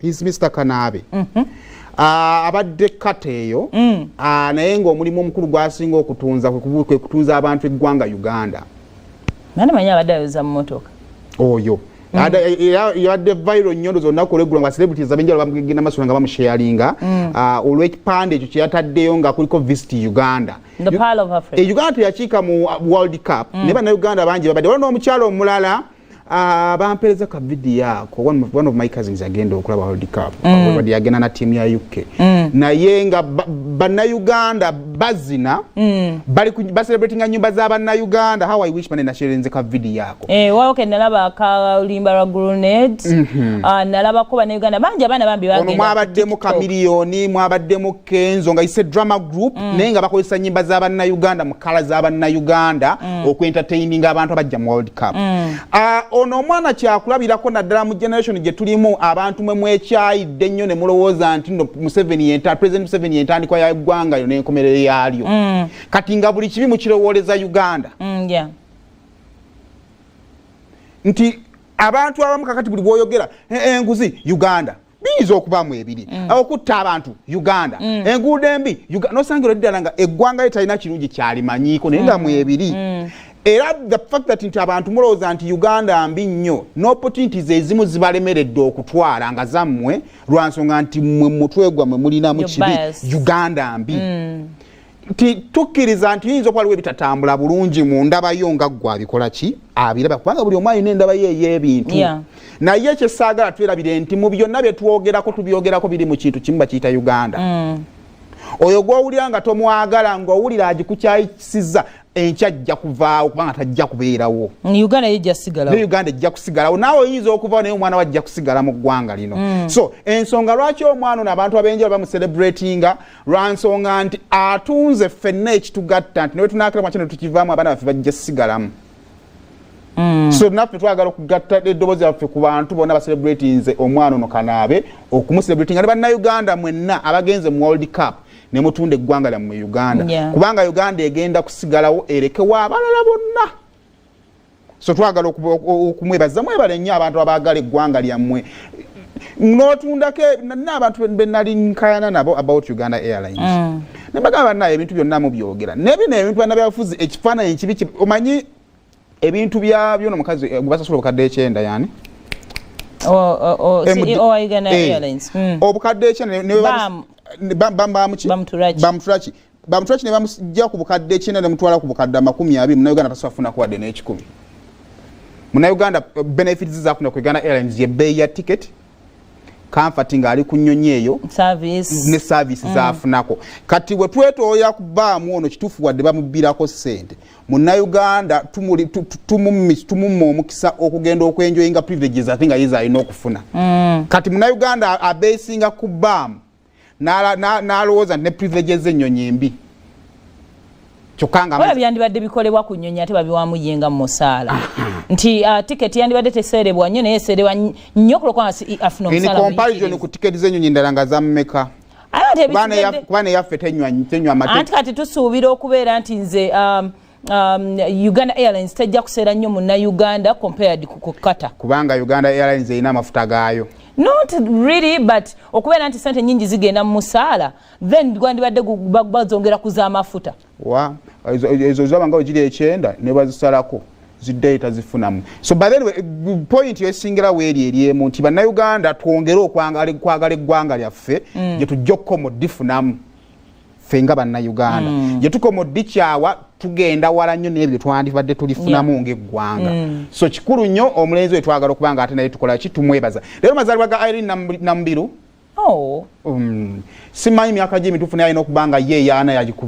He's Mr Kanaabe. Abadde kata eyo. Naye ng'omulimu omukulu gwasinga okutunza kwe kutunza abantu eggwanga Uganda. Nani manyi abadde ayoza mu motoka. Oyo yabadde viral nnyo ndoza olunaku olweggulo nga celebrities ab'enjawulo bamugenda maaso nga bamusharinga olw'ekipande ekyo kyeyataddeyo nga kuliko "Visit Uganda". The Pearl of Africa. Uganda teyakiika mu World Cup, naye Bannayuganda bangi babadde. Waliwo n'omukyalo omulala, bampereza ka video ako. One of my cousins agenda okulaba World Cup. Wadde yagenda na tiimu ya UK, naye nga Bannayuganda bazina, bali bacelebratinga nyumba za Bannayuganda. How I wish bane nasharinze ka video ako. Eh, wao ke nalaba akalimba lwa grenade. Nalabako Bannayuganda bangi, abaana bambi ono bagenda ku mwabaddemu TikTok. Chameleone, mwabaddemu Kenzo, nga ise drama group, naye nga bakozesa nyimba z'Abannayuganda mu colour z'Abannayuganda okwentertaininga abantu abajja mu World Cup. Ono omwana kyakulabirako naddala mu generation gye tulimu, abantu mwe mwekyayidde ennyo ne mulowooza nti no Museveni yenta, President Museveni yentandikwa ya ggwanga yo n'enkomerero yaalyo. Kati nga buli kibi mukirowooleza Uganda, nti abantu abamu kakati buli bwoyogera, "Enguzi Uganda," biyinza okubaamu ebiri, okutta abantu Uganda, enguudo embi nosangira ddala nga eggwanga lye talina kirungi kyalimanyiiko, naye nga mwebiri. Era the fact that nti abantu mulowooza nti Uganda mbi nnyo, n'opportunities ezimu zibalemeredde okutwala nga zammwe lwa nsonga nti mmwe mutwe gwammwe mulinamu You're kibi biased. Uganda mbi. Nti tukkiriza nti yinza okuba waliwo ebitatambula bulungi mu ndabayo nga ggwe abikola ki abiraba, kubanga buli omu alina endabayo ey'ebintu. Naye kyesaagala twerabire nti mu byonna bye twogerako, tubyogerako biri mu kintu kimu bakiyita Uganda. Oyo gw'owulira nga tomwagala, ng'owulira agikukyayisiza, enkya ajja kuvaawo kubanga tajja kubeerawo. Uganda yejja sigalawo. Ne Uganda ejja kusigalawo. Naawe oyinza okuvaawo, naye omwana we ajja kusigala mu ggwanga lino. So ensonga lwaki omwana ono abantu ab'enjawulo bamucelebratinga, lwa nsonga nti atunze ffenna ekitugatta, nti newe tunaakira mwakyo ne tukivaamu, abaana baffe bajja sigalamu. So naffe twagala okugatta eddoboozi lyaffe ku bantu bonna bacelebratinze omwana ono Kanaabe, okumucelebratinga ne Bannayuganda mwenna abagenze mu World Cup ne mutunda eggwanga lyammwe Uganda, kubanga Uganda egenda kusigalawo erekewo abalala bonna. So twagala okumwebaza. Mwebale nnyo abantu abaagala eggwanga lyammwe n'otundako. Nina abantu be nali nkayana nabo about Uganda Airlines, ne bagamba, "Bannaye, ebintu byonna mubyogera, naye bino ebintu bannabyabufuzi ekifaananyi ekibi omanyi ebintu bya byona omukazi gwe basasula obukadde 90 yani O CEO wa Uganda Airlines. Obukadde 90 ne bamuki? Bamuturaki. Bamuturaki, bamuturaki ne bamujja ku bukadde 90 ne mutwala ku bukadde 20. Munauganda tasobola kufunako wadde n'ekikumi. Munauganda benefits zafuna ku Uganda Airlines yebbeeyi ya ticket, comfort ng'ali ku nnyonyi eyo service ne service zafunako. Kati bwe twetooya ku baamu ono, kituufu wadde bamubbirako ssente, Munnayuganda tumumma omukisa okugenda okwenjoyinga privileges ate nga yiza alina okufuna. Kati Munnayuganda abeesinga ku baamu n'alowooza nti ne privileges z'ennyonyi embi, kyokka nga Oba byandibadde bikolebwa ku nnyonyi ate babiwamu ye nga mu musaala, nti tiketi yandibadde teseerebwa nnyo, naye eseerebwa nnyo kulwokubanga afuna in omusaala comparison muyitirivu. Ku tiketi z'ennyonyi endala nga zammeka? Aye ate ebisigadde Kuba neyaffe tenywa mate. Anti kati tusuubira okubeera nti nze Uganda Airlines tejja kuseera nnyo Munnayuganda compared ku Qatar. Kubanga Uganda Airlines erina amafuta gaayo. Not really, but okubeera nti sente nyingi zigenda mu musaala, then gwandibadde bazongera ku z'amafuta. Wa ezo zaba nga wegiri 90 ne bazisalako ziddeyo tazifunamu. So by then point esingira weeri eryemu nti Bannayuganda twongere okwagala eggwanga lyaffe, gye tujja okukoma oddifunamu ffe nga Bannayuganda. Gye tukoma oddikyawa, tugenda wala nnyo n'ebyo twandibadde tulifunamu ng'eggwanga. So kikulu nnyo omulenzi we twagala okuba nga ate naye tukola ki, tumwebaza. Leero mazaalibwa ga Irene Namubiru. Oh. Simanyi myaka gye emituufu, naye alina okuba nga ye eyaana yagikuba.